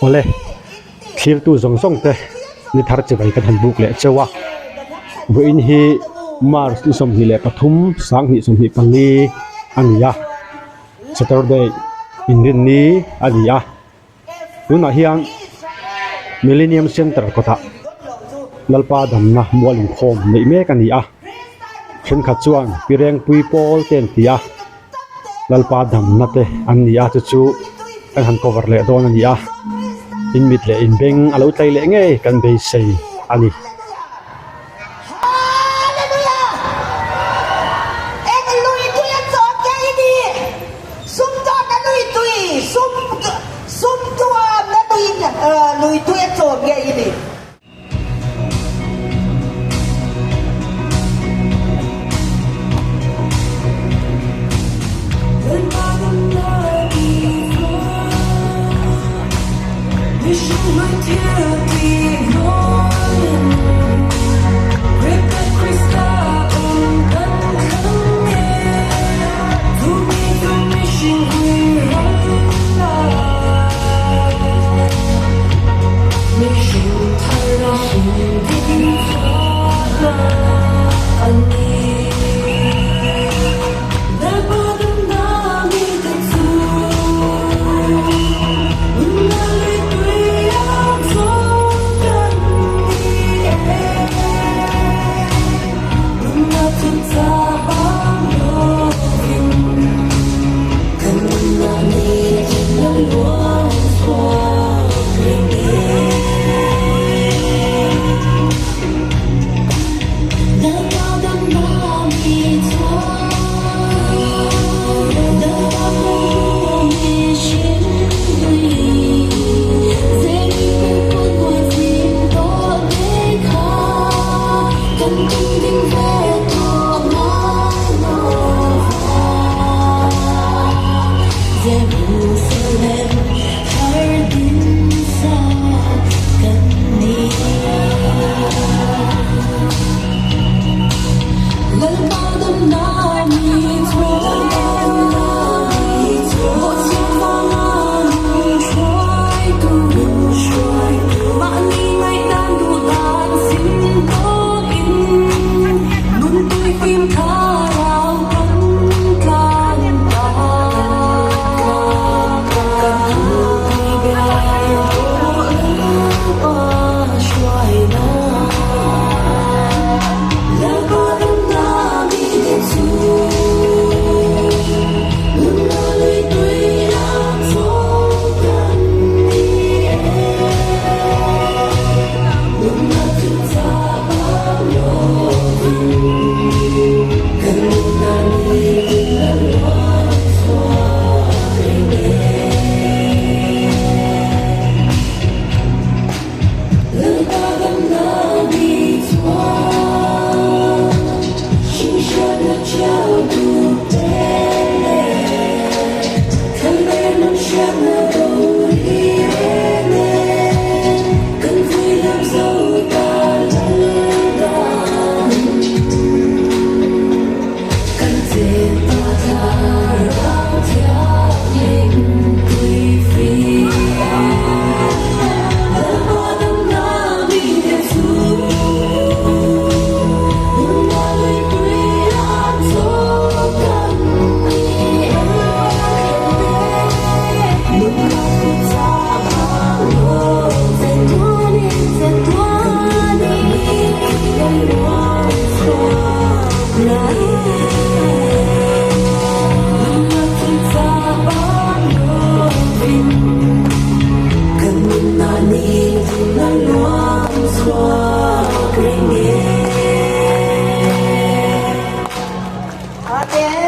Awle, thlirtu zawng zawng te ni thar chibai kan han buk leh cheu a. Vawiin hi March ni 23 2024 a ni a, Saturday inrinni a ni a. Tunah hian Millennium Centre kawtah Lalpa damna mual inkhawm neih mek a ni a. Thenkhat chuan Pi Rengpui pawl te an ti a. Lalpa damna te an ni a chu chu kan han cover leh dawn a ni a in mit leh in beng a lo tlai leh ngei kan beisei a ni.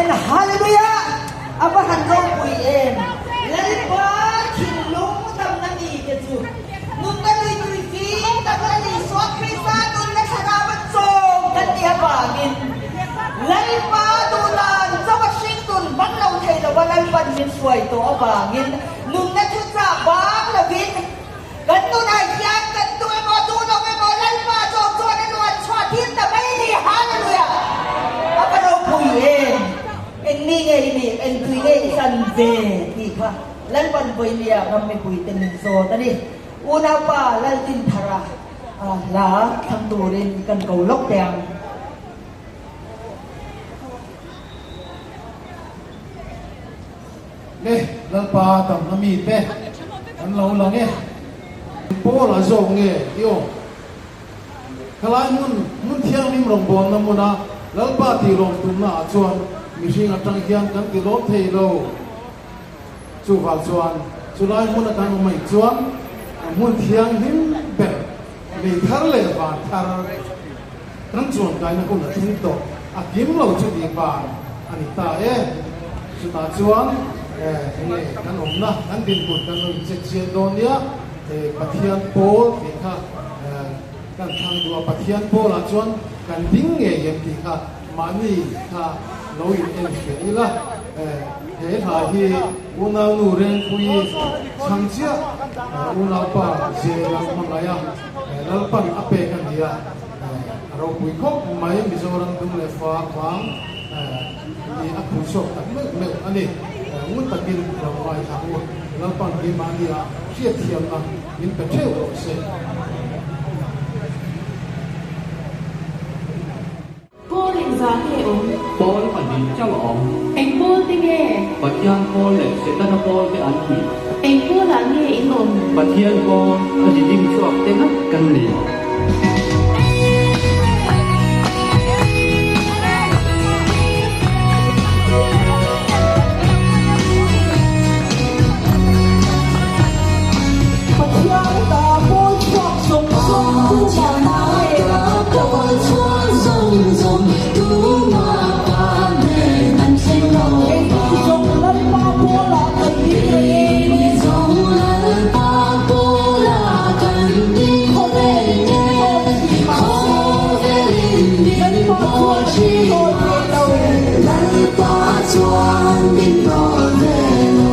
Amen Hallelujah A va han ropui em Lalpa thinlung damna mi te chu nunna lui tui fim tak Lal Isua Krista nunna thlarau a chawm kan tih avangin Lalpa duhdan chaw a hring tun bang lo thei lova Lalpan min hruai tawh avangin nunna thuchah bang lovin Kan nunah hian kan duh emaw duh lo emaw Lalpa zawk chuan a luan chhuah tir ta mai a ni. Hallelujah! A va ropui em! Eng mi nge i nih? Eng tui nge i chan ve? tih kha. Lalpan Vawilia ram mipuite min zawt a ni. Unaupa Laltinthara hla thlang turin kan ko lawk teh ang. Le Lalpa damna mite an lo lang e. Paul a zawk nge i awm? Khalai hmun, hmun thianghlim rawngbawlna hmuna Lalpa tih lawm tumna ah chuan mihring atang hian kan ti lawm thei lo. Chuvang chuan chulai hmuna kan awm aih chuan hmun thianghlim ber lei thar leh van thar kan chuankaina hun a thleng tawh a kim lo chu tih van a ni ta e. Chutah chuan enge kan awmna kan dinhmun kan lo incheck chiang dawn nia. Pathian pawl tih kha kan thlang duh a, Pathian pawlah chuan kan ding ngei em tih kha mahni kha lo in en hria ila. He hla hi unaunu Rengpui chhang chiah unaupa Zela hmangaih a, Lalpan a pek a ni a, a ropui khawp mai Mizoram dung leh fa vang hi a phuhchhuak tak meuh meuh a ni. Ngun takin lo ngaithla u, Lalpan keimahnia hriatthiamna min pe theuh rawh se. Pawl engzah nge awm? Pawl pahnih chauh a awm. Eng pawl te nge? Pathian pawl leh Setana pawl te an ni. Eng pawlah nge in awm? Pathian pawl a zi ding chhuak te ngat kan ni. Pathian ta pawl chhuak zawng zawng tumah ta Keini zawng Lalpa pawlah kan ding reng e. Khawvel in hnawl thin mahse, Lalpa chuan min hnawl ve lo.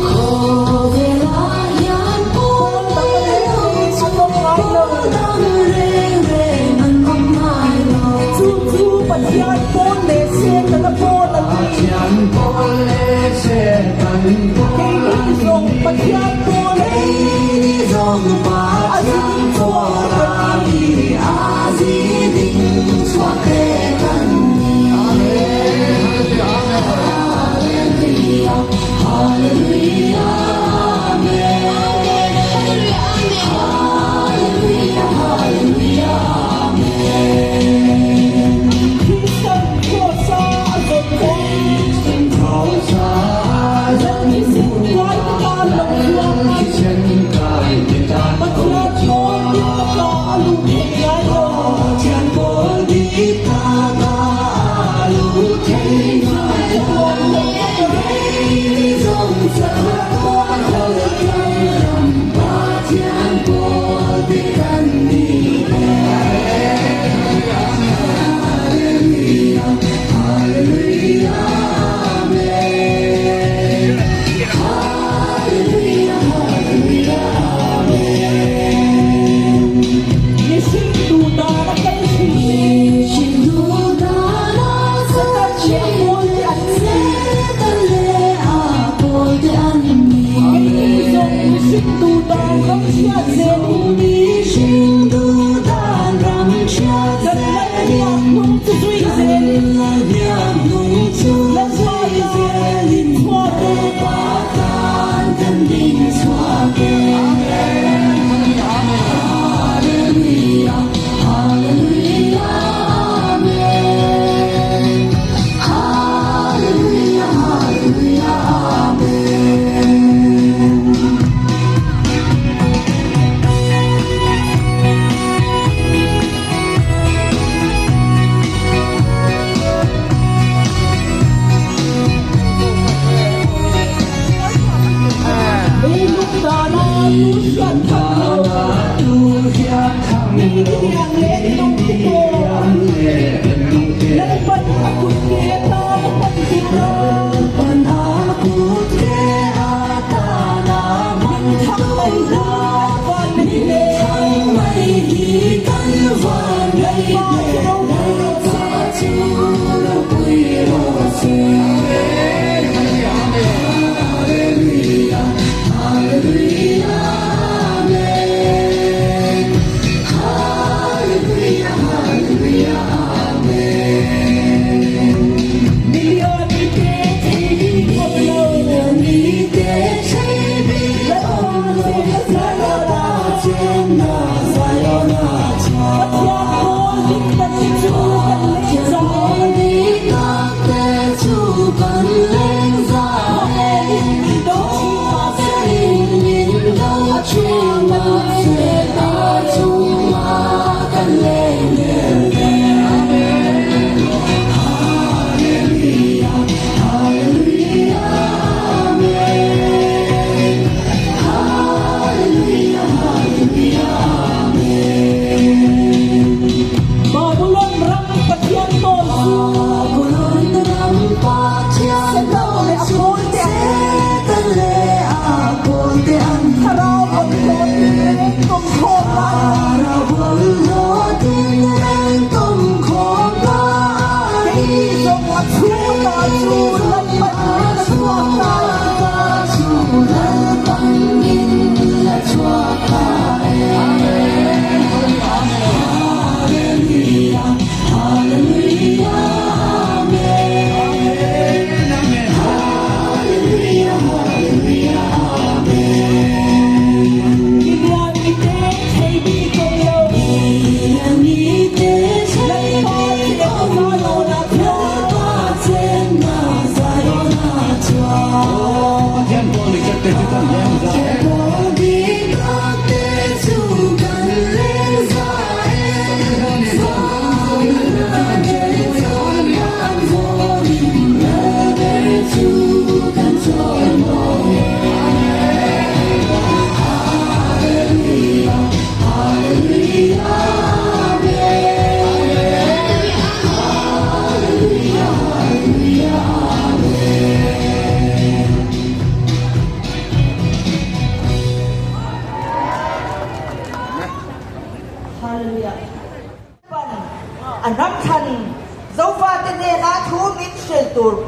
Khawvelah hian pawl nih loh chu pawl dang reng reng an awm ngai lo. Chu chu Pathian pawl leh Setana pawl an ni. Keini zawng Pathian pawl a ni. A zing chhuak kan ni. Christian Krosa a zawn kawng. Zan thisen kai te tan lo chuan Pathian pawl dik taka a lut thei ngai lo. Chatuan lo taka Pathian pawl a lo Mihring duhdan a kal thin. Satan leh a pawl te an ni. Keini zawng mihring duhdan ram chhiat zelin. Kan Lalhniak hnung chu zui zelin. Lalpa tan kan ding chhuak e. Leilung dana tu hriat thang lo, mi leh nung te pawh Lalpan a kut ke tan a pan tur a.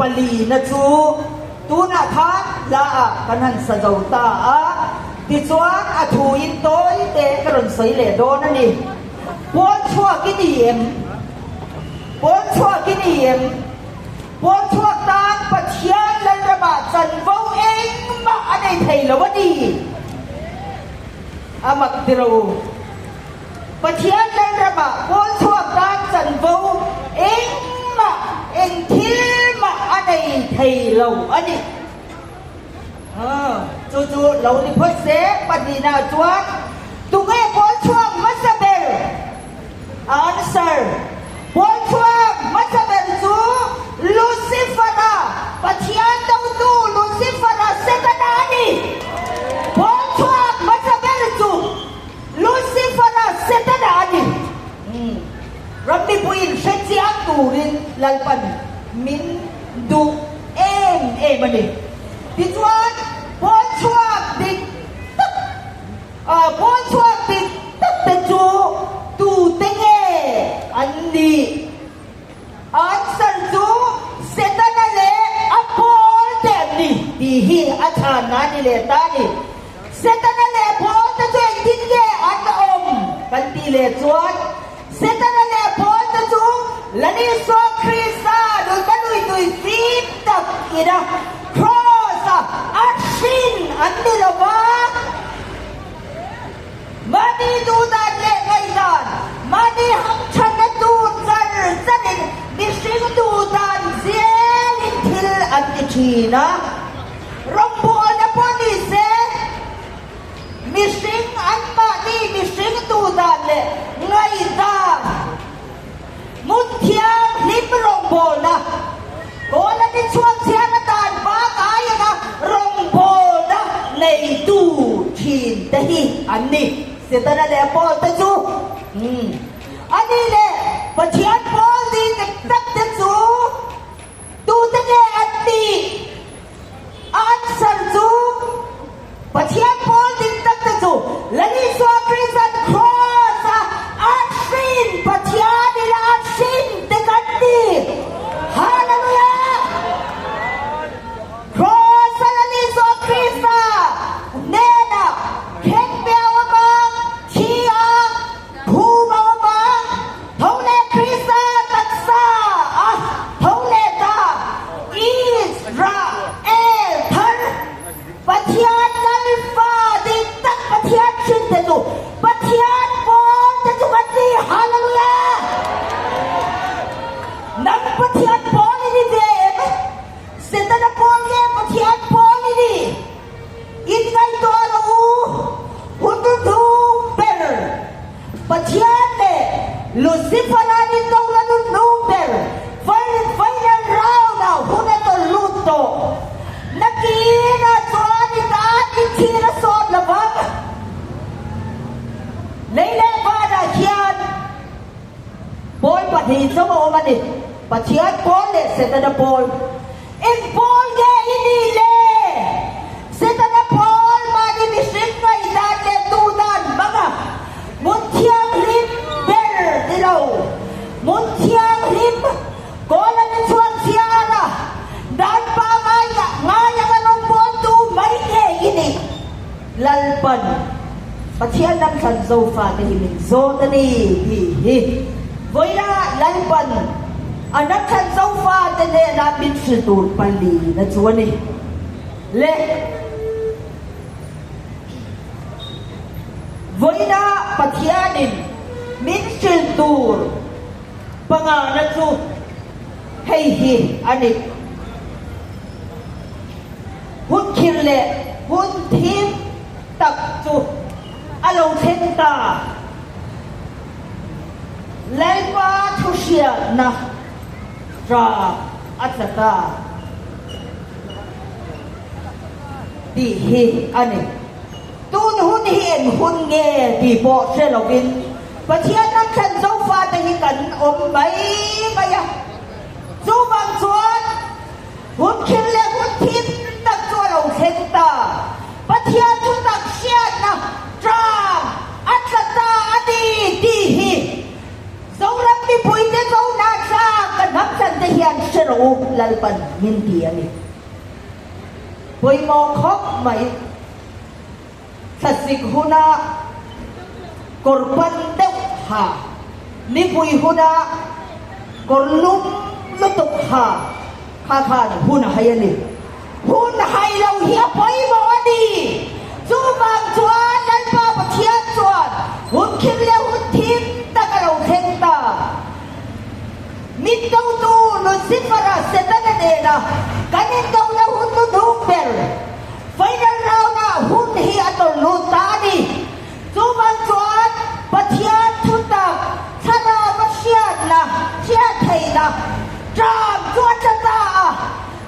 palina chu tunah khan hla ah kan han sa zo ta a, tichuan a thu in tawi te ka rawn sawi leh dawn a ni. Pawl chhuak i ni em? Pawl chhuak i ni em? Pawl chhuak tan Pathian Lalramah chanvo engmah a nei thei lo a ni. A mak ti ro. Pathian Lalramah pawl chhuak tan chanvo engmah, eng thil mah a nei thei lo a ni. Chu chu lo ni phawt se, pahnihna chuan tunge pawl chhuak hmasa ber? Answer, Pawl chhuak hmasa ber chu Lucifer-a, Pathian dotu Lucifer-a, Setana a ni. Pawl chhuak hmasa ber chu Lucifer-a, Setana a ni. Ram mipuiin hre chiang turin Lalpan min duh em em a ni. Tichuan, pawl chhuak dik tak, pawl chhuak dik tak te chu tute nge an nih? Answer chu Setana leh a pawl te an ni tih hi a chhanna a ni leh ta a ni. Setana leh pawl te chu engtin nge an awm kan tih leh chuan, Setana leh pawl te chu Lal Isua Krista nunna lui tui fim tak ina Kraws-a a hrin an ni lo va. Mahni duhdan leh ngaihdan, mahni hamthatna tur char charin mihring duhdan zelin thil an ti thin a. Rawngbawlna pawh ni se, mihring anmahni mihring duhdan leh ngaihdan hmun thianghlim rawngbawlna, Kawla ni chhuak chhiar atan pangngai anga rawngbawlna neitu thin te hi an ni. Setana leh Paul te chu a ni leh Pathian pawl ding tak te chu Tute nge an nih? A answer chu, Pathian pawl dik tak te chu Lal Isua Krista'n Kraws-a a hrin Pathian ila a hrin te kan ni. Hallelujah! Kraws-a Lal Isua Krista hnenah khengbeh a awm a, thi a, phum a awm a, Tho leh Krista taksa a tho leh ta, Israel thar Pathian Lalfa dik tak Pathian hrin te chu Pathian pawl te chu kan ni, Hallelujah! Nang Pathian pawl i ni ve em? Setana pawl nge Pathian pawl i ni? Inngaihtuah rawh u, hun hnung ber Pathian leh Lucifer-a indona nun hnung ber final round-ah hun a tawlh lut tawh. Nakinah chuan i tan i thir a sawt lo vang. Lei leh vanah hian pawl pahnih chauh a awm a ni, Pathian pawl leh Setana pawl. Eng pawl nge i nih le? Setana pawl mahni mihring ngaihdan leh duhdan hmanga hmun thianghlim ber ni lo, hmun thianghlim kawl a ni chhuak chhiar a, dan pangngai ngai anga rawngbawltu mai nge i nih? Lalpan Pathian lam thlan Zofate hi min zawt a ni tih hi vawilah Lalpan a ram thlan Zofate hnenah min hrilh tur palina chu a ni le. Vawilah Pathianin min hrilh tur pangana chu hei hi a ni. Hun khirh leh hun thim tak chu a lo thleng ta. Lalpa thuhriatna tha a tla ta tih hi a ni. Tun hun hi eng hun nge tih pawh hre lovin Pathian ram thlan Zofate hi kan awm mai mai a. Chuvang chuan Hun khirh leh hun thim tak chu a lo thleng ta. Pathian thutak hriatna tang a tla ta a ni tih hi Zoram mipuite Zohnahthlak kan hnamchante hian hre rawh u Lalpan min ti a ni. Pawimawh khawp mai. Thlasik huna kawr pan deuh ha, nipui huna kawr lum lutuk ha kha khan hun a hai a ni. Hun hai lo hi a pawimawh a ni. Chuvang chuan Lalpa Pathian chuan hun khim leh hun thim tak a lo thleng ta. Min dotu Lucifer-a Setana nena kan indona hun nu hnung ber Final round ah hun hi a tawlh lut ta a ni. Chuvang chuan Pathian thutak thlarau a hriatna, hriat theihna ṭam chu a tla ta a.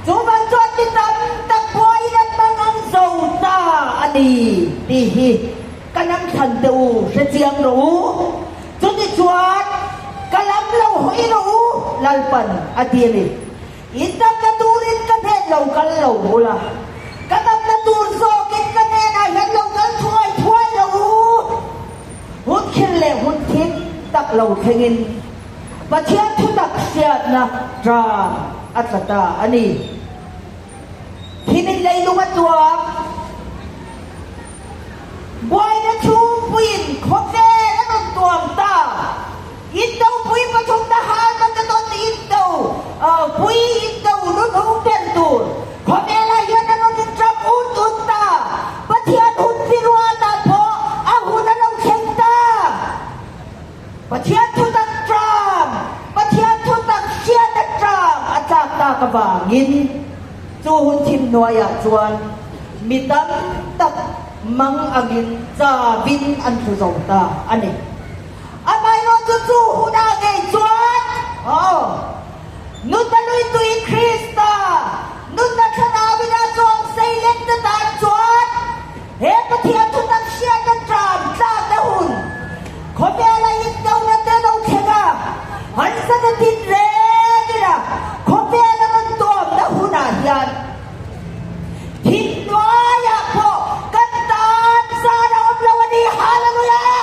Chuvang chuan mi tam tak buaiin an hmang ang zo ta a ni tih hi ka lam thlan teh u, hrechiang rawh u. Chutichuan ka lam lo hawi rawh u, Lalpan a ti a ni. In damna turin ka hnen lo kal lo bula, ka damna tur zawkin ka hnenah hian lo kal thuai thuai lo u. Hun khir leh hun thim tak lo thlengin Pathian thutak hriatna ṭam a tla ta a ni. Thimin leilung a tuam. Buaina chhungpuiin khawvel a rawn tuam ta. Indopui pathumna Harmagedon indo pui indo lunhung ber tur khawvelah hian a rawn inṭap ut ut ta. Pathian hun firuatah pawh a hun a lo thleng ta. Pathian thutak ṭam, Pathian thutak hriatna ṭam a tlak tak avangin chu hun thim hnuaiah chuan mi tam tak mang angin chavin an tlu zo ta a ni. Amaherawhchu chu hunah ngei chuan, aw, nunna luitui Krista, nunna thlarauin a chuang seileng te tan chuan he Pathian thutak hriatna ṭam tlakna hun, khawvela indona te lo thleng a, harsatna tinreng ila khawvela rawn tuamna hunah hian, Thinhnuaiah pawh kan tan zan a awm lo a ni. Hallelujah!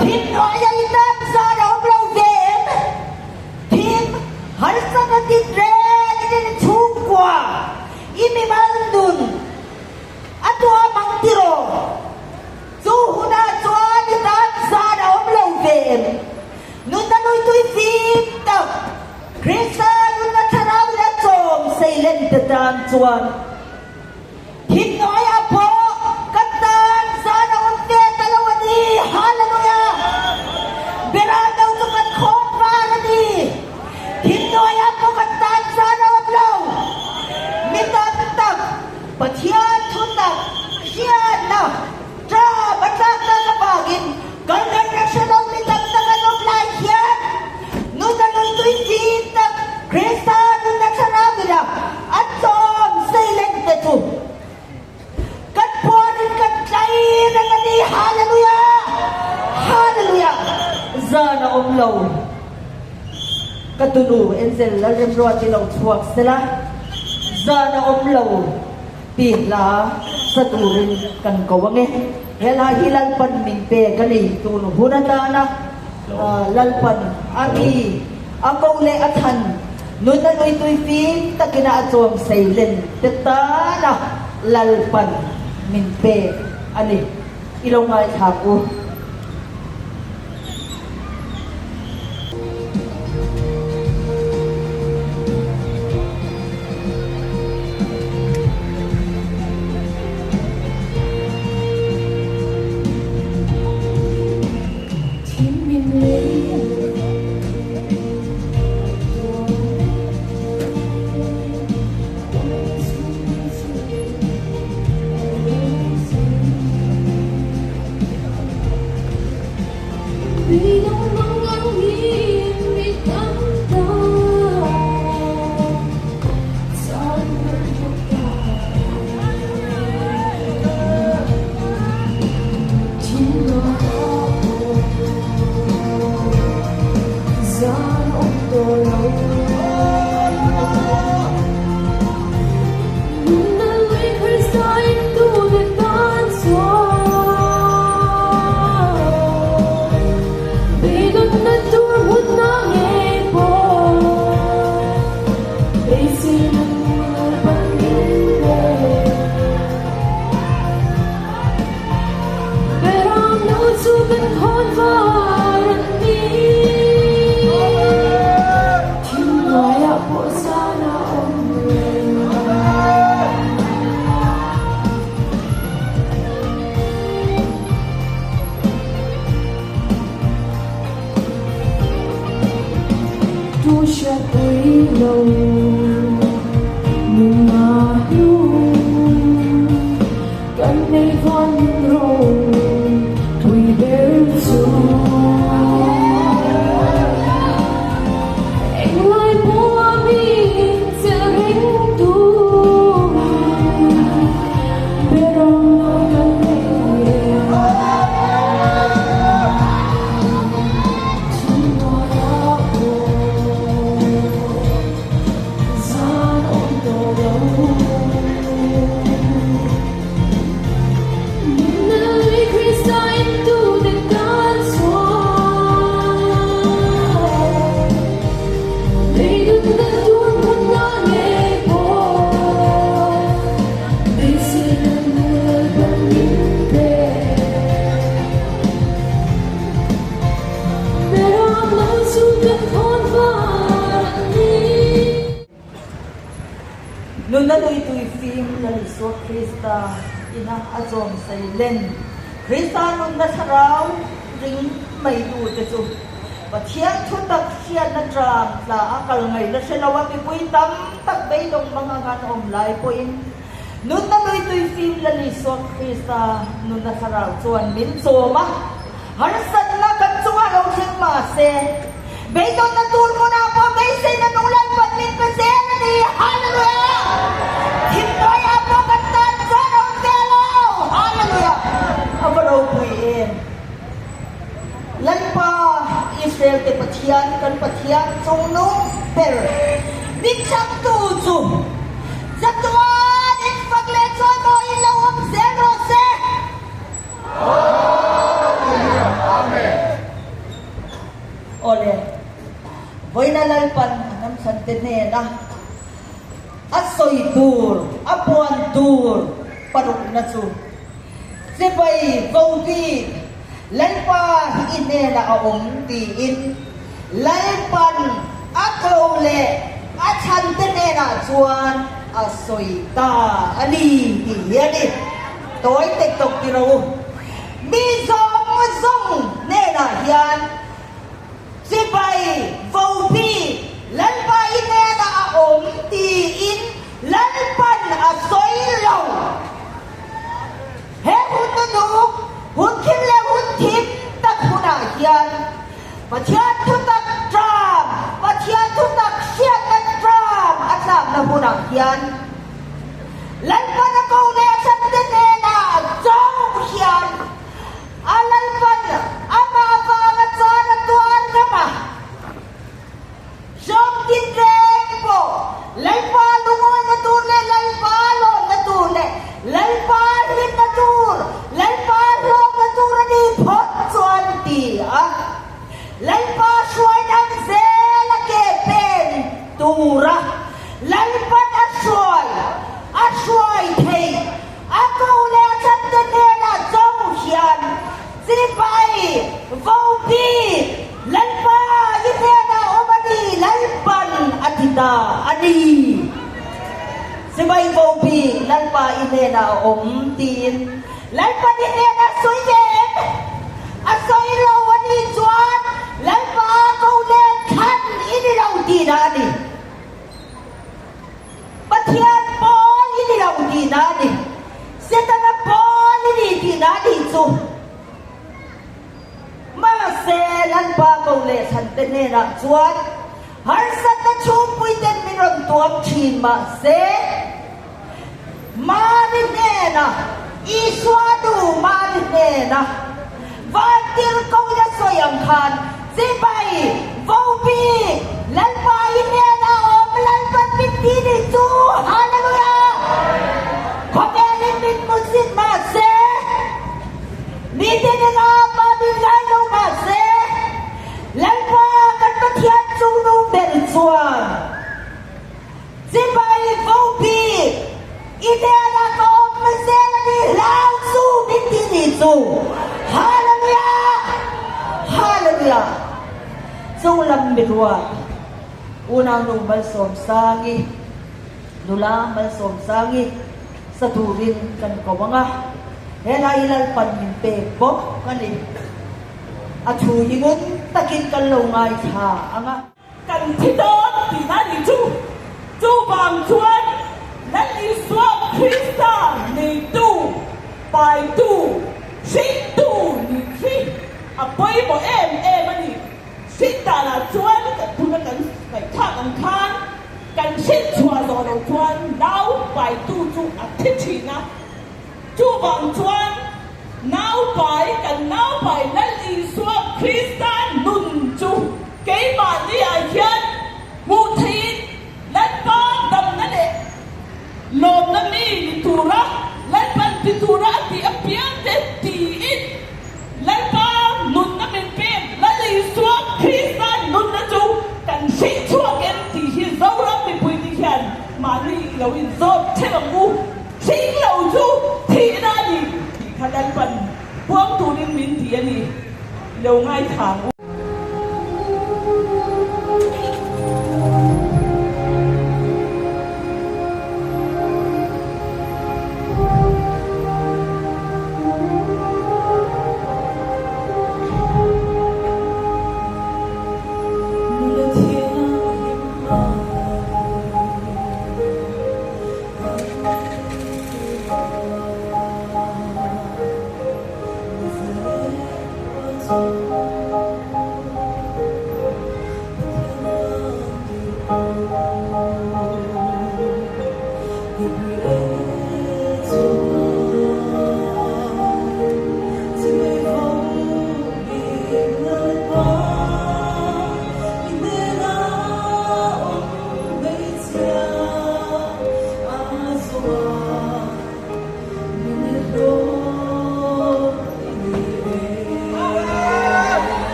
Thinhnuaia i tan zan a awm lo ve em? Thim harsatna tinrengin in chhungkua, i mimal nun a tuam ang tiraw? Chu hunah chuan i tan zan a awm lo ve em? Nunna nuitui fim tak Krista nunna thlarau leh chawm seilen te tan chuan thinhnuaiah pawh kan tan zan a awm ve ta lo a ni. Hallelujah! Beral do chu kan khawn var a ni. Thinhnuaiah pawh kan tan zan a awm lo. Mi tam tak Pathian thutak hriatna Ṭap a tlak tak avangin kal ngaihna hre lo mi tam tak an awm lai hian nunna nuitui fim tak Krista nunna thlarau ila an tlawm seileng te chu kan puanin kan tlai reng a ni. Hallelujah! Hallelujah! Zan a awm lo. Ka tunu Angel Lalremruati lo chhuak sela, zan a awm lo. Tih hla sa turin kan ko ang e. He hla hi Lalpan min pek a ni. Tun hun atana Lalpan a mi a ko leh a thlan nunna lui tui fim takina a chuang sei len te tana Lalpan min pek a ni. I lo ngaithlak u. hriatpui lo nunna hlu kan nei vawn ropui ber chu. Englai pawha min chelh reng tu ber ang lo kan nei em? Chhungmuaia pawh zan awm tawh lo. Nunna Krista in tute tan chuan Leilunna tur hmunna ngei pawh Beiseina nu Lalpan min pe. Beram lo chu kan khawn var a ni. Nunna lui tui fim Lal Isua Krista ina a chawm sei len. Krista nunna thlarau ring mai tute chu Pathian thutak hriatna tram tla a kal ngaihna hre lo a mipui tam tak beidawng mang anga an awm lai pawhin nunna lui tui fim Lal Isua Krista nunna thlarau chuan min chawm a, harsatna kan chungah lo thleng mahse Beidawnna tur hmunah pawh beiseina nung Lalpan min pe zel a ni. Hallelujah! Thimtawiah pawh kan tan chuan a awm ve lo. Hallelujah! A va ropui em! Lalpa, Israel te Pathian, kan Pathian chungnung ber mitthlamtu chu chatuan infak leh chawimawiin lo awm zel rawh se. Hallelujah! Amen! Awle, vawiina Lalpan a hnamchhante hnena a sawi tur, a puan tur parukna chu, Chibai vo bik, Lalpa hi i hnenah a awm tiin Lalpan a ko leh a chhante hnenah chuan a sawi ta a ni tih hi a ni. Tawi tek tawk ti ro u. Mi zawng zawng hnenah hian chibai vopi Lalpa i hnenah a awm tiin Lalpan a sawi lo. He hun nunuk, hun thim leh hun thim tak hunah hian Pathian thutak ṭam, Pathian thutak hriatna ṭam a tlakna hunah hian, Lalpan a ko leh a chante hnenah chauh hian a Lalpan amah vanga chuan a tuar ngam a. Hrawm tin reng pawh Lalpa lungawina tur leh Lalpa lawmna tur leh Lalpa hlimna tur, Lalpa hlawkna tur a ni phawt chuan ti a. Lalpa hruainang zel a ke pen tura Lalpan a hruai, a hruai theih, a ko leh a chante hnenah chauh hian chibai vo bik Lalpa i hnenah awm a ni, Lalpan a ti ta a ni. Chibai vo bik Lalpa i hnenah a awm tiin Lalpan i hnenah sawi ve em? A sawi lo a nih chuan Lalpa ko nen thlan i ni lo tihna a ni. Pathian pawl i ni lo tihna a ni. Setana pawl i ni tihna a nih chu. Mahse, Lalpa ko leh thlante hnenah chuan harsatna chhungpuiten min rawn tuam thin mahse, Mari hnena Isua nu Mari hnena vantirhkohna sawi ang khan chibai vo bik Lalpa i hnena awm Lalpan min ti nih chu Hallelujah! Khawvelin min hmusit mahse mite nena mah min ngai lo mahse Lalpa kan Pathian chungnu ber chuan Chibai vo bik i hnenah ka awm zel a ni hlau chu min ti ni chu. Hallelujah! Hallelujah! Chung lam miruat unaunu Malsawmsangi, nula Malsawmsangi sa turin kan ko ang a, helai Lalpan min pek bawk a ni. A thu hi ngun takin kan lo ngaithla ang a. Kan thi dawn tihna a nih chu. Chuvang chuan Lal Isua Krista neitu, paitu, hringtu nih hi a pawimawh em em a ni. Hrin danah chuan kan tuna kan ngaihthlak ang khan kan hrin chhuah zawh loh chuan nau paitu chu a thi thin a. Chuvang chuan nau pai kan nau pai Lal Isua Krista nun chu keimahni ah hian hmuh theihin Lalpa damna leh lawmna mi ni tura Lalpan ti tura a tih apiang te tiin Lalpa nunna min pek Lal Isua Krista nunna chu kan hrilh chhuak em tih hi Zoram mipui te hian mahni i lo inzawm theuh ang u. Thing lo chu thihna a ni tih kha Lalpan puang turin min ti a ni. I lo ngaithla ang u.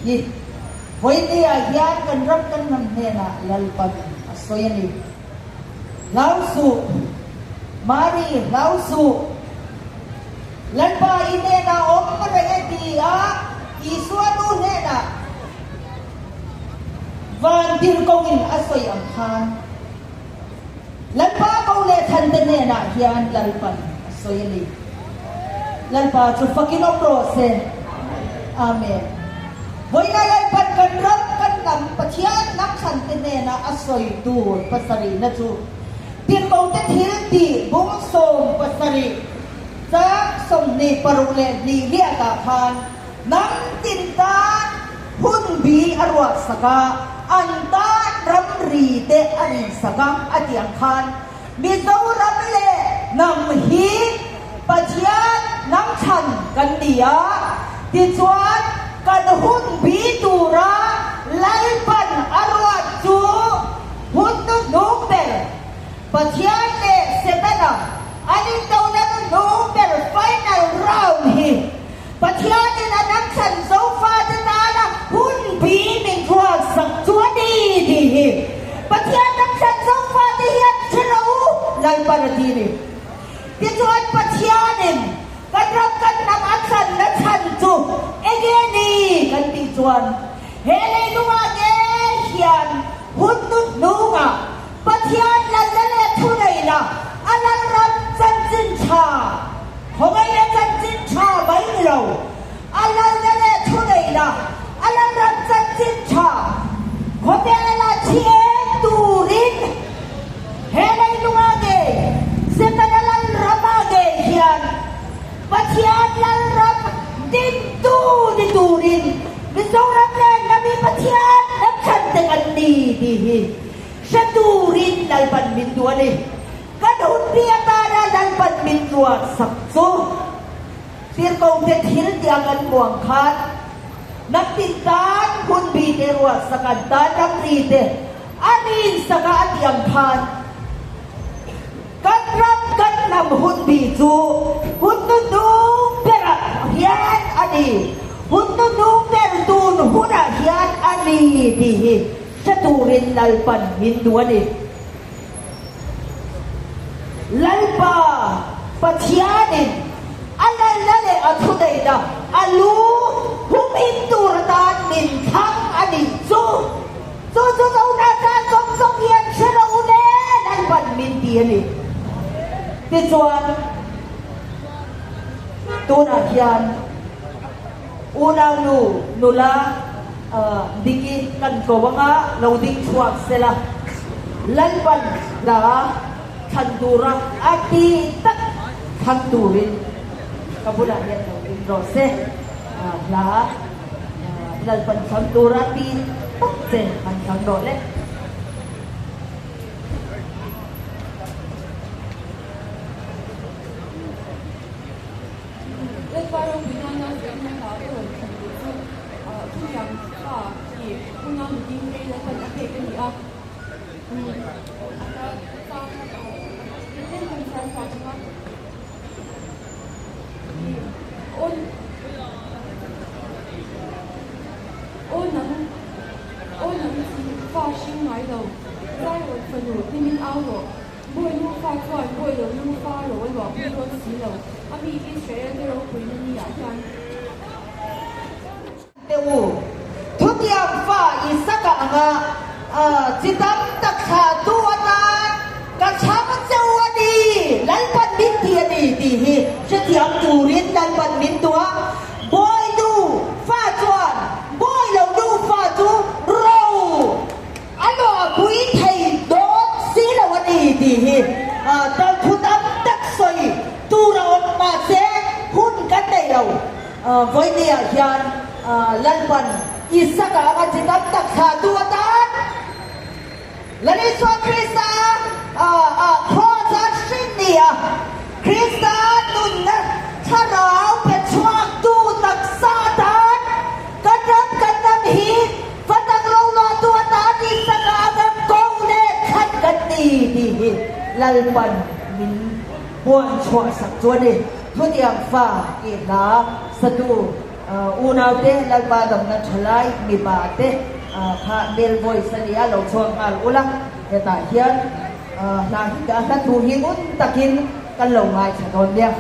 hi vawinia hian kan ram kan hnam hnenah Lalpan a sawi a ni. Hlau suh, Mari, hlau suh. Lalpa i hnenah awm reng e ti a Isua nu hnenah van tirhkohin a sawi ang khan Lalpa ko leh thante hnenah hian Lalpan a sawi a ni. Lalpa chu fakin awm rawh se. Amen. Vawiina Lalpan kan ram kan hnam Pathian hnam thante hnenah a sawi tur pasarihna chu Tirhkohte thil tih bung 17 chang 22 riatah khan hnam tin tan hun bi a ruah sak a, an tan ramri te a rin sak a, a tih ang khan Mizoram leh hnam hi Pathian hnam thlan kan ni a, tichuan kan hun bi tura Lalpan a ruat chu hun hnuhnung ber Pathian leh Setana an indona hnuhnung ber final round hi Pathianin a hnam thlan Zofate tana hun bi min ruat sak chu a ni tih hi Pathian hnam thlan Zofate hian hre lo Lalpan a ti a ni. Tichuan Pathianin kan ram kan hnam a thlanna chhan chu enge ni kan tih chuan he leilungah ngei hian hun hnuhnungah Pathian lalna leh thuneihna a lalram chanchin tha, khawngaihna chanchin tha mai ni lo, a lalna leh thuneihna a lalram chanchin tha khawvela thi eng turin he leilungah ngei Setana lalramah ngei hian Pathian lalram dintu ni turin Mizoram leh Nami Pathian hnamchhan te kan ni tih hi Hre turin Lalpan min duh a ni. Kan hunpi atana Lalpan min ruat sak chu Tirhkohte thil tia kan muang khan Naktin tan hunbi te ruat sak an tan ramri te a rin sak a a ti ang khan kan ram kan hnam hunbi chu hun hnuhnung berah hian a ni. Hun hnuhnung ber tun hunah hian a ni tih hi Hre turin Lalpan min duh a ni. Lalpa Pathianin a lalna leh a thuneihna a lu humhim tur atan min thlang a nih chu. Chu chu Zohna tan zawng zawng hian hre lo u le Lalpan min ti a ni. Tichuan, tunah hian. Unaunu nula Diki kan ko anga lo ding chhuak sela, Lalpan hla thlan tura a ti tak thlang turin ka bulah hian lo ding rawh se. Hla Lalpan thlang tura ti tak che han thlang rawh le. Lalpa ropui nana fiahna hla ka rawn thlan duh chu Thutiang fa tih unau nuding te Lalpan a pek a ni a. A hla chang tlem kan chhiar chhuak ang a. Aw nang, aw nang chi fa hring ngai lo, Zairawt fanu hnimin au rawh. Bawi nufa chuan bawi lo nufa ro a luah pui dawn si lo, a mi Israel te ropuina ni ah hian. Te u, thutiang fa Isaka anga chi tam tak thla tu atan ka chhang che u a ni, Lalpan min ti a ni tih hi hrethiam turin Lalpan min duh a, bawi nufa chuan bawi lo nufa chu ro A luahpui thei dawn si lo a ni tih hi talthu tam tak sawi tur a awm mahse hun kan nei lo. Vawinia hian Lalpan Isaka anga chi tam tak thlahtu atan Lal Isua Krista Kraws a hrin ni a, Krista nunna thlarau pe chhuaktu taksa atan kan ram kan ram hi Fatang rolo tu atan Isaka a kan ko leh khat kan ni tih hi Lalpan min puan chhuah sak chu a ni. Thutiang fa tih hla satu. Unaute Lalpa damna thalai mipa te kha male voice a nia lo chhuak nghal ula, hetah hian hla hla thu hi ngun takin kan lo ngaithla dawn nia.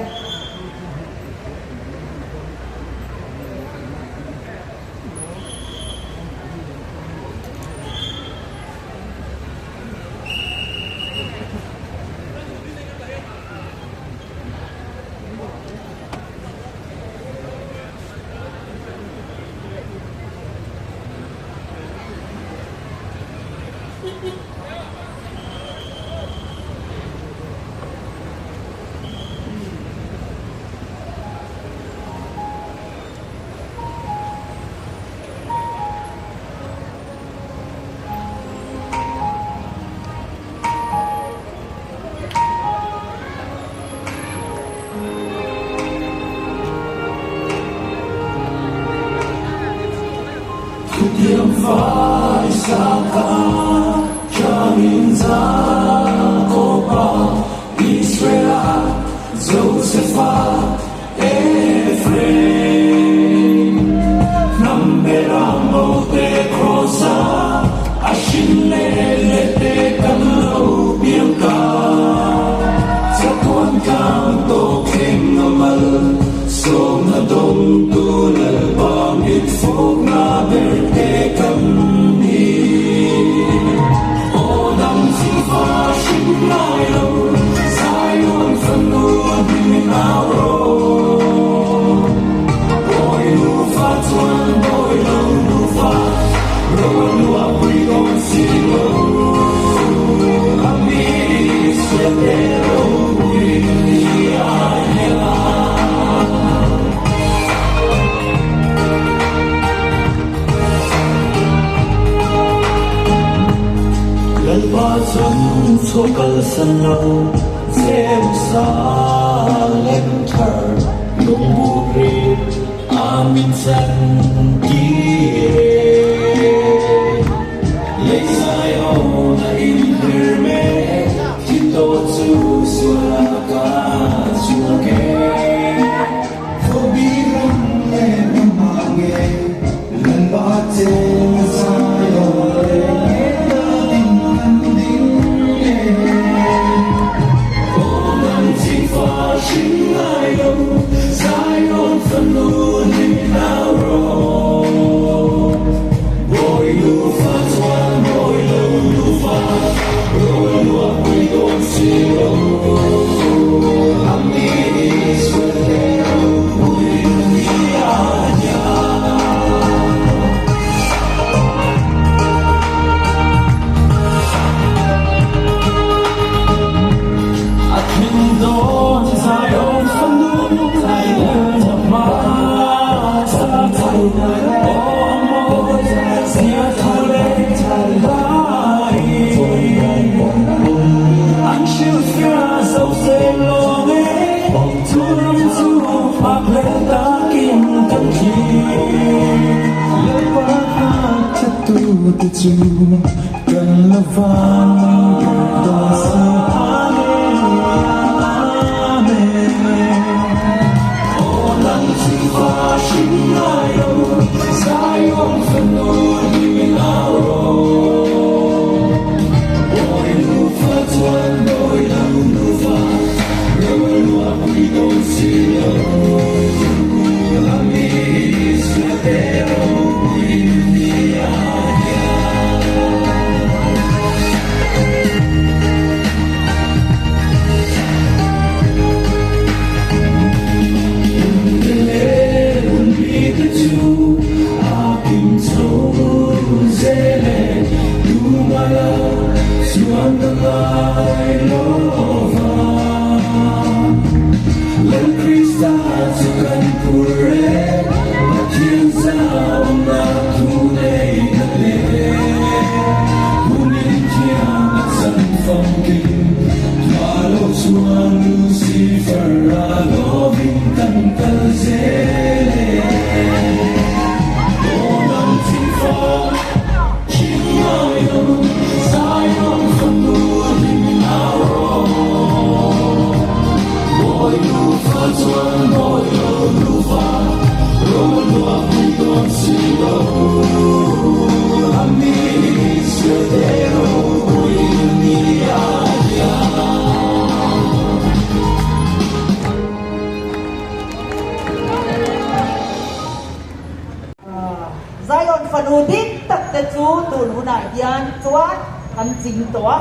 te chu tun hunah hian chuan kan ching tawh a,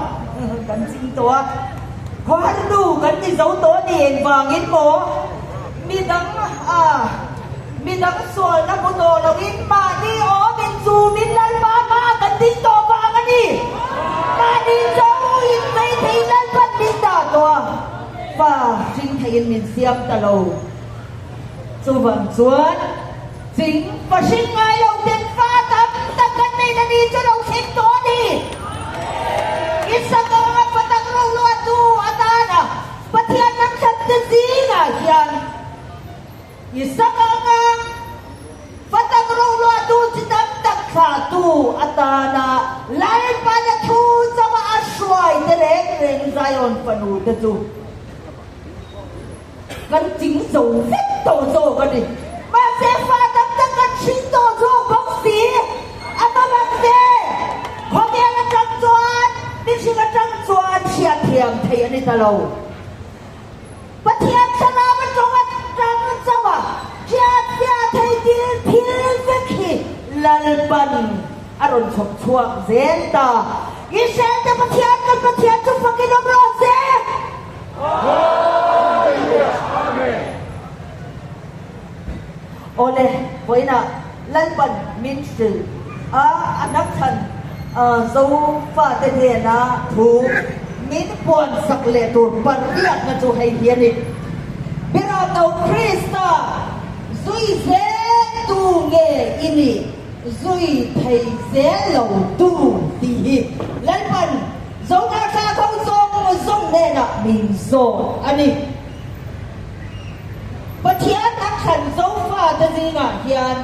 kan ching tawh a. Khawhar nu kan ti zo tawh a ni engvangin maw? Midang a midang sualna hmu tawh loin mahni awmin chumin Lalpa hma kan ding tawh vang a ni. Mahni chauhin vei thei Lalpan min dah tawh a, fa hring theiin min siam ta lo. Chuvang chuan ching fa hring ngai lo ten fa tam tak kan nei na ni chu lo thleng tawh a ni. Isaka anga fa tak ro luahtu atana Pathian ram thlan te zingah hian Isaka anga fa tak ro luahtu chi tam tak thlahtu atana Lalpana thu chauha a hruai te reng reng Zion fanu te chu Kan ching zo vek tawh zawk a ni. Mahse fa tam tak kan hring tawh zawk bawk si. A va mak ve! Khawvel atang chuan mihring atang chuan hriatthiam theih a ni ta lo. Pathian thlarau atawng atang chauh a hriatfiah thei thil thil vek hi Lalpan a rawn chhawp chhuak zel ta. Israel te Pathian kan Pathian chu fakin awm rawh se! Awle, vawiinah Lalpan min hrilh a, a hnam chhan Zofate hnena thu min puansak leh tur pariatna chu hei hi a ni. Biramno Krista zui zel tu nge i nih? Zui thei zel lo tu tih hi Lalpan Zohnahthlak ho zawng zawng hnenah min zawt a ni. Pathian a thlan Zofate zingah hian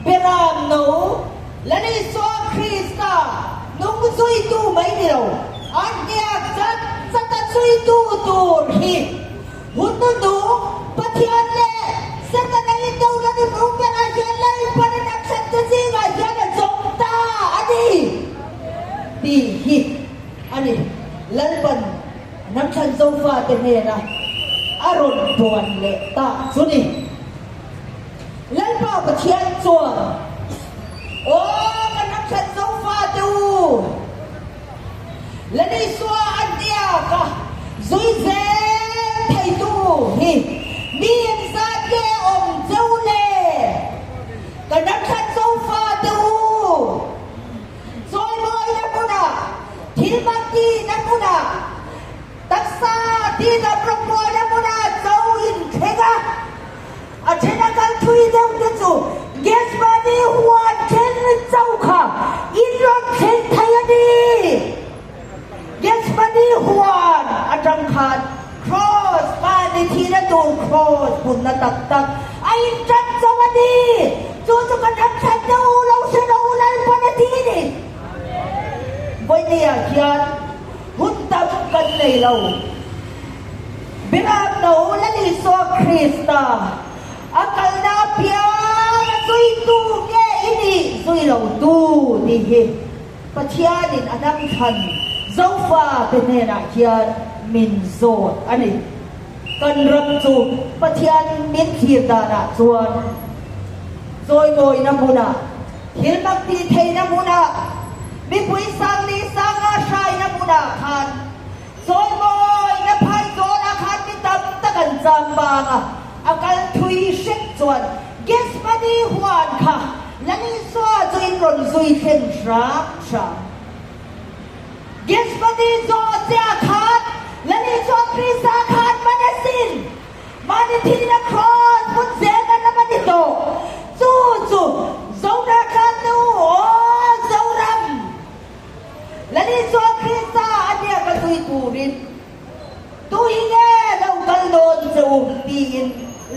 Beram no Lal Isua Krista nung zuitu mai ni lo, a hniak zat zata zuitu tur hi hun hnuhnung Pathian leh Setana indona ni hmuh berah hian Lalpan a nakthlante zingah hian a zawng ta a ni. Tih hi a ni. Lalpan hnamthlan Zofate hnena a rawn puan leh ta chu ni. Lalpa Pathian chuan, Aw ka hnamthlan Zofate u, Lal Isua a hniak a zui zel theitu hi mi engzat nge awm cheu le? Ka hnamthlan Zofate u, Chawimawina hmunah, thil mak tihna hmunah, taksa tihdam rawngbuaina hmunah cho inthleng a, a then a kal thui deuh te chu Gethsemane huan thleng cho kha in rawn thleng thei a ni. Gethsemane huan atang khan Kraws, mahni thihna tur kraws hmunna tak tak a intan cho a ni. Chu chu kan ram thlan deuh u lo hre rawh u Lalpan a ti ni. Vawinia hian hun tam kan nei lo. Biram no Lal Isua Krista a kalna apiang a zuitu nge i nih zui lo tu tih hi Pathianin a hnam thlan Zofa te hnenah hian min zawt a ni. Kan ram chu Pathian min thlir danah chuan chawimawina hmunah, thil mak tih theihna hmunah, mipui sangli sanga hraina hmunah khan chawimawina phai zawnah khan mi tam tak an chang bang a, a kal thui hrep chuan Gethsemane huan kha Lal Isua chu in rawn zui thlen hram hram. Gethsemane zawh chiah khan Lal Isua Krista khan man a sin. Mahni thihna kraws hmun zel kan lam a ni tawh. Chu chu Zoram tlan nu aw Zoram! Lal Isua Krista a hniak a zui turin tu hi nge lo kal dawn che u tiin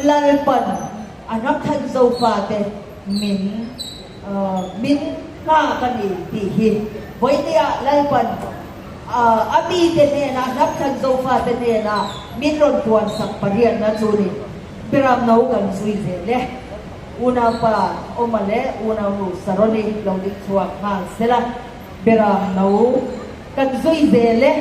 Lalpan A ram than Zofate min min nghak a ni tih hi vawinia Lalpan a mite hnenah ram than Zofate hnenah min rawn puansak pariatna chu ni. Biram no kan zui zel e. Unaupa Awma leh Unaunu Saroni lo ding chhuak nghal sela Biram no kan zui zel e.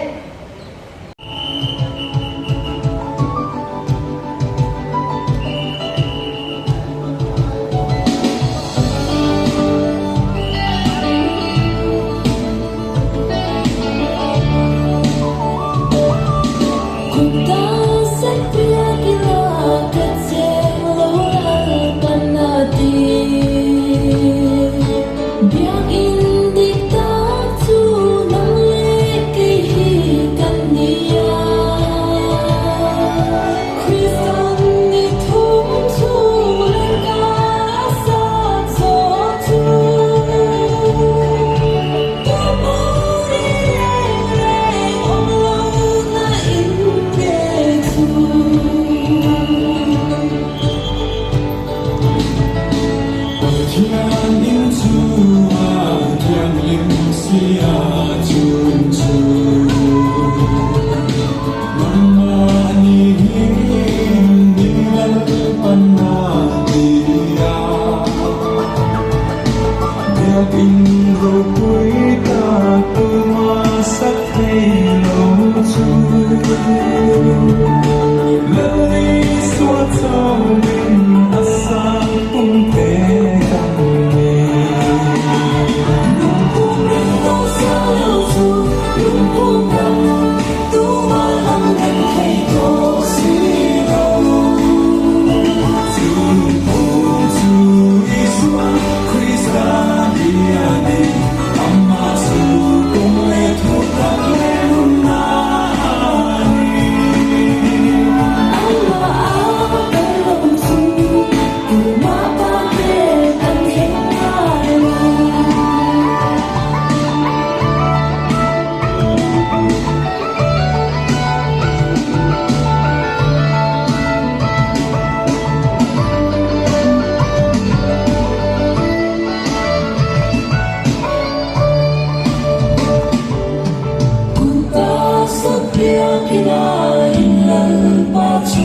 Biakina in Lalpa chu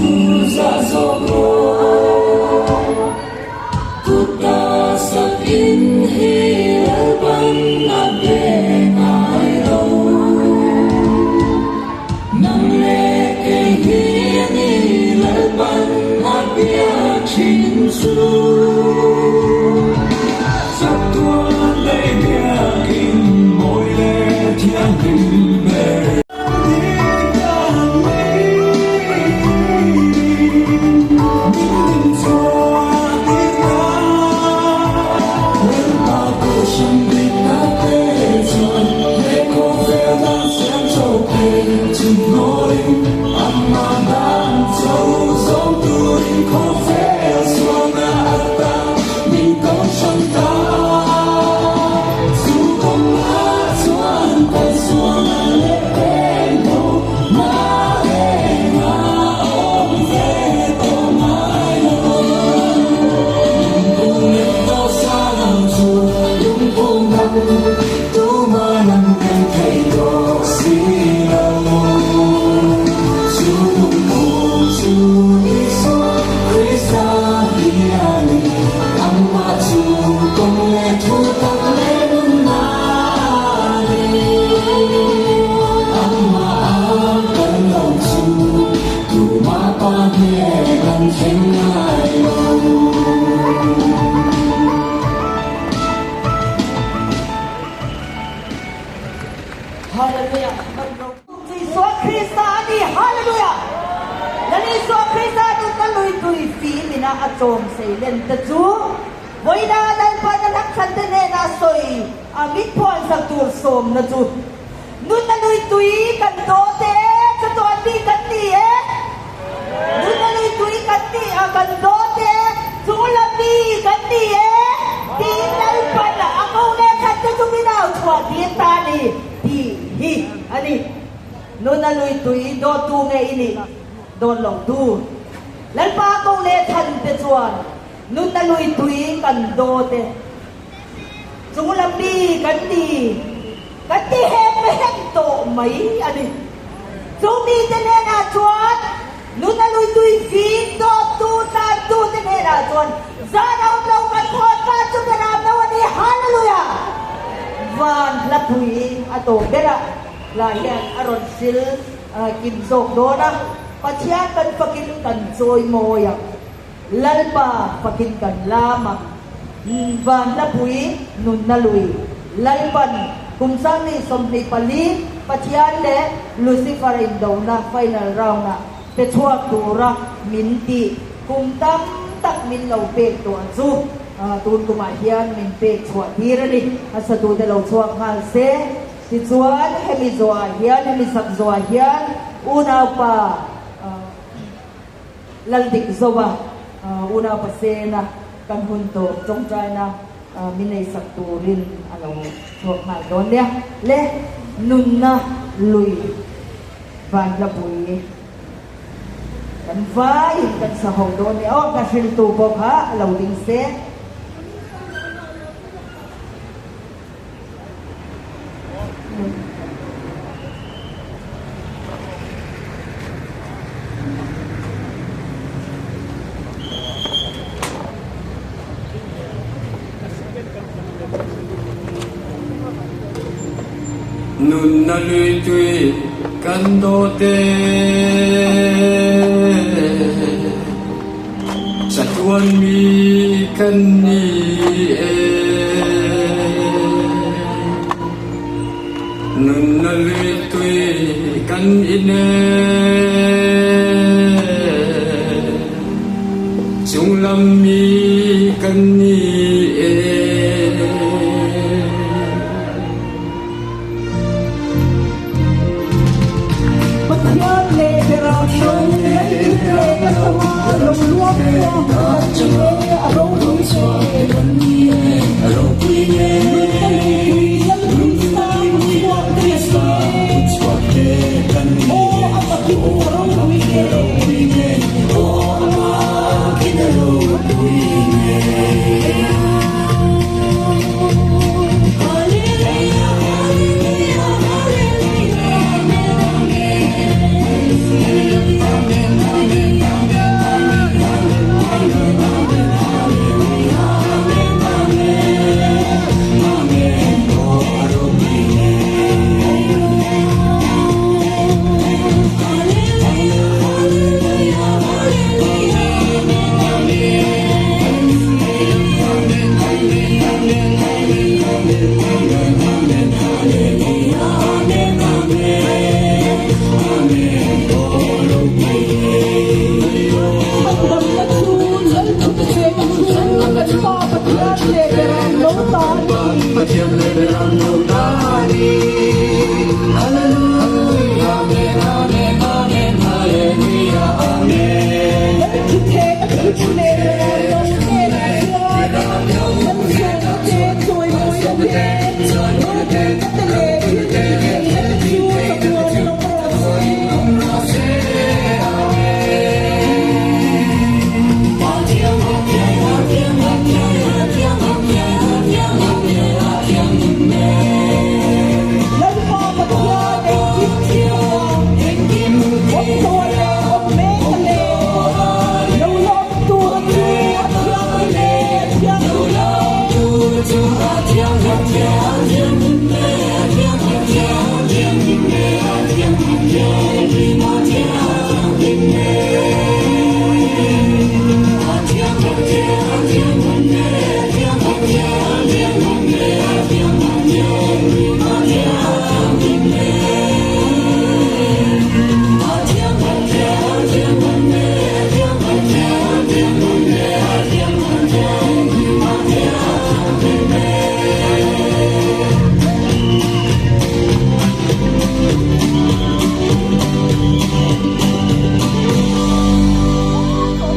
zah zawk rawh. Kuta sak in hi Lalpan a pe ngai lo. Nang leh kei hi a ni Lalpan a biak thin chu. Chatuan leh biakin mawi leh thianghlim ber. Hallelujah! Isua Krista a ni! Hallelujah! Lal Isua Krista nunna lui tui fim ina a chawm sei len te chu vawiina Lalpan a hlakchhan te hnena sawi a mit phuansak tur sawmna chu Nunna lui tui kan dawt e, chatuan mi kan ni e. Nunna lui tui kan ni a, kan dawt e, chunglam mi kan ni e tiin Lalpan a ko leh khat te chu min au chhuah tir ta a ni tih hi a ni. Nunna lui tui dawttu nge i nih dawn lo tu? Lalpa ko leh than te chuan nunna lui tui kan dawt e. Chunglam mi kan ni, kan ti hem hem tawh mai a ni. Chu mite hnenah chuan nuna lui tui fim dawttu tlantute hnenah chuan zan awm lo kan thawn ta chu ka ram lo a ni. Hallelujah! Van hla pui a tawp berah lah hian a rawn hril kim zawk dawn a, Pathian kan fakin kan chawi mawi ang. Lalpa fakin kan lam a, Vanlapui nunna lui, Lalpan kum 2024 Pathian leh Lucifer indona final round-ah pe chhuak tura min tih kum tam tak min lo pek tawh chu tun kumah hian min pek chhuah tir a ni. A satute lo chhuak nghal se. Tichuan hemi zawhah hian, hemi sak zawhah hian unaupa, Laldik Zoa unau Pasena kan hun tawh tawngtaina min nei sak turin a lo chhuak nghal dawn nia. Le nunna lui Vanlapui kan vaiin kan sa ho dawn nia aw, ka hriltu pawh kha a lo ding se. Nunna lui tui kan dawt e. Chatuan mi kan ni e. Nunna lui tui kan in e. Chunglam mi kan ni e. Pathian leh Beram no lei leh ka chunga lo luang pawh kan ni e, a ropui e. Nunna luipui Lal Krista chhuak te kan ni e. Aw a fakin a ropui e. Beram no ta ni. Hallelujah, amen, amen, amen, hallelujah, amen.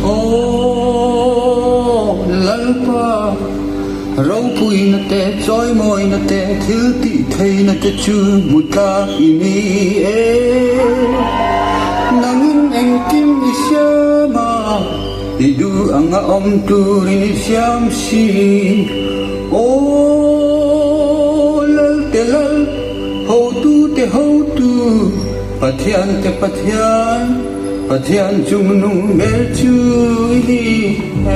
Aw Lalpa, ropuina te, chawimawina te, thil tih theihna te chu hmu tlak i ni e. Nangin engkim i siam a, i duh anga awm turin i siam si. Aw Lalte Lal, hotute hotu, Pathian te Pathian, Pathian chungnung ber chu i ni e.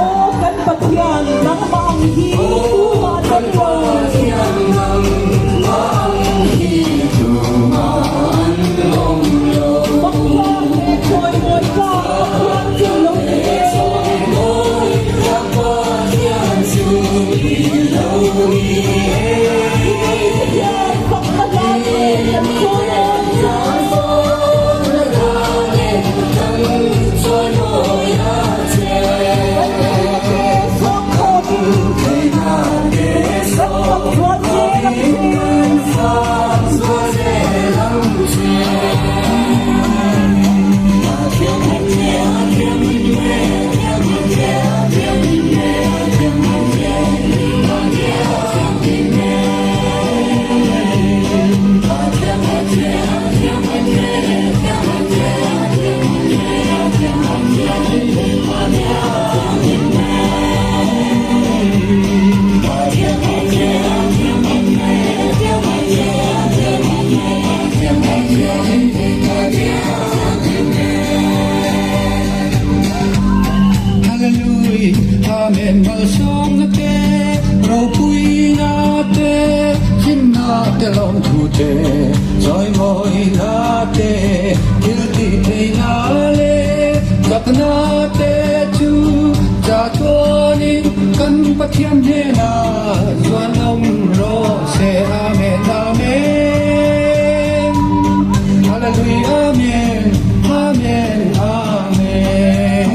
Aw kan Pathian, nangmah ang hi tumah an awm lo. Faktlak leh chawimawi tlak Pathian chu lo ni e. I mite hian fakna hla nen kan chawimawi Kan theihna te sawm khawmin kan fak zual zel ang che. Hallelujah, Amen Malsawmna te, ropuina te, hlimna te lawmthu te, chawimawina te, thil tih theihna leh chakna te chu chatuanin kan Pathian hnenah zuan awm rawh se. Amen, Amen. Hallelujah, Amen, Amen, Amen.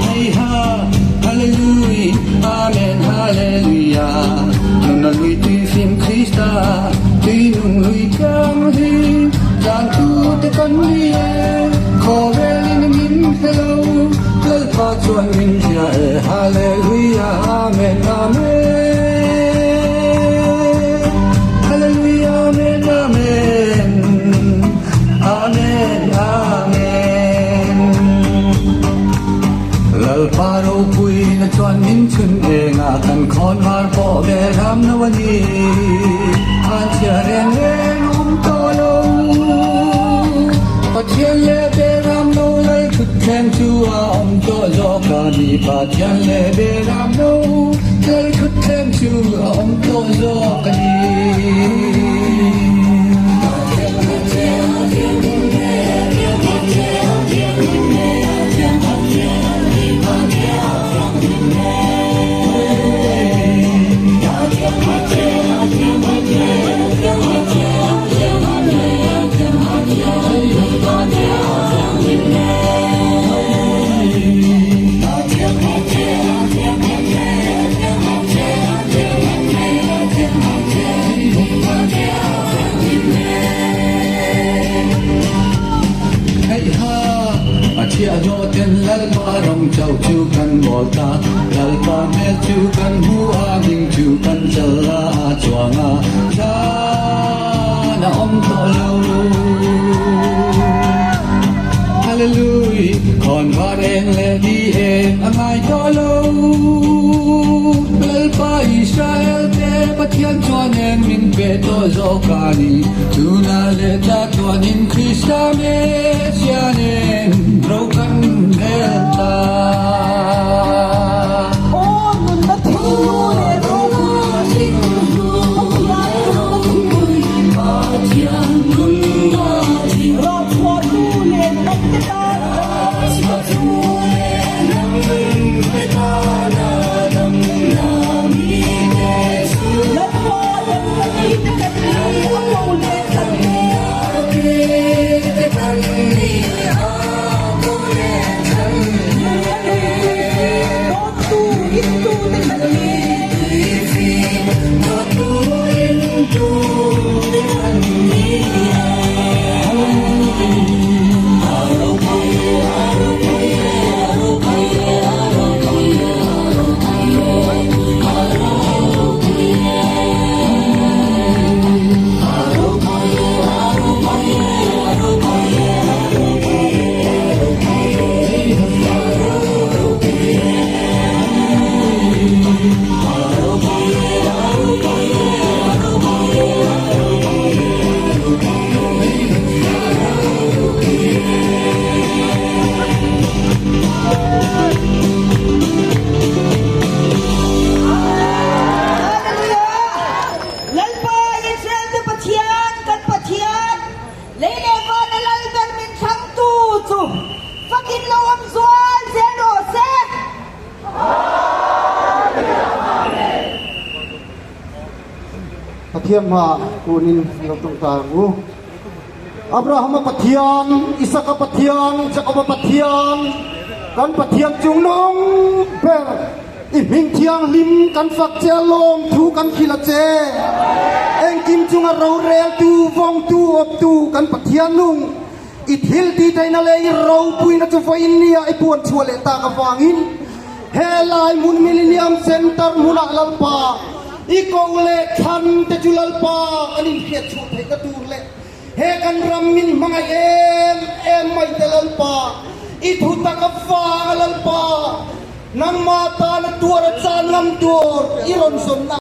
Heiha, Hallelujah, Amen, Hallelujah. Nunna lui tui fim Krista, tui nung lui thianghlim, tlan tu te kan ni e, khawvelin min hre lo, Lalpa chuan min hria e, Hallelujah, Amen, Amen. Hallelujah, Amen, Amen. Amen, Amen. Lalpa ropuina chuan min chhun engah kan khawn var pawh ve ram lo a ni. An chhia reng reng awm tawh lo. Pathian leh be ram lo lal thut thleng chu a awm tawh. ni Pathian leh Beram no lal thutthleng chu a awm tawh zawk a ni. Heiha, a chhiahhlawh ten Lalpa rawng chauh chu kan bawl ta, Lalpa hmel chu kan hmu a, hming chu kan chal a, a chuang a, zan a awm tawh lo. Hallelujah, khawn var eng leh ni eng a ngai tawh lo. Lalpa Israel te Pathian chuan eng min pe tawh zawk a ni. Tuna leh chatuanin Krista Messiah nen ro kan rel ta. Aw nunna thinglu leh ropui Pathian nunna thing Rahchhuahtu leh hnamte tana damna Lalpa damna mite kan ni a ko leh kan ni. Nunna lui tui fim dawttu intu te kan ni. Hallelujah! Lalpa Israel te Pathian, kan Pathian, lei leh vana lal ber min thlangtu chu fakin lo awm zual zel rawh se. Pathian hmaah kunin lo tawngtai ang u. Abrahama Pathian, Isaka Pathian, Jakoba Pathian, kan Pathian chungnung ber, i hming thianghlim kan fak che a lawm thu kan hrilh a che. Engkim chunga roreltu, vawngtu, awptu kan Pathian nung, i thil tihtheihna leh i ropuina chu vawiin nia i puan chhuah leh tak avangin he lai hmun Millennium Centre hmunah Lalpa i ko leh thlan te chu Lalpa kan inhriat chhuah theihna tur leh he kan ram min hmangaih em em mai te Lalpa i thu tak avanga Lalpa nangmah tana tuar a chan ngam tur i rawn zawnna.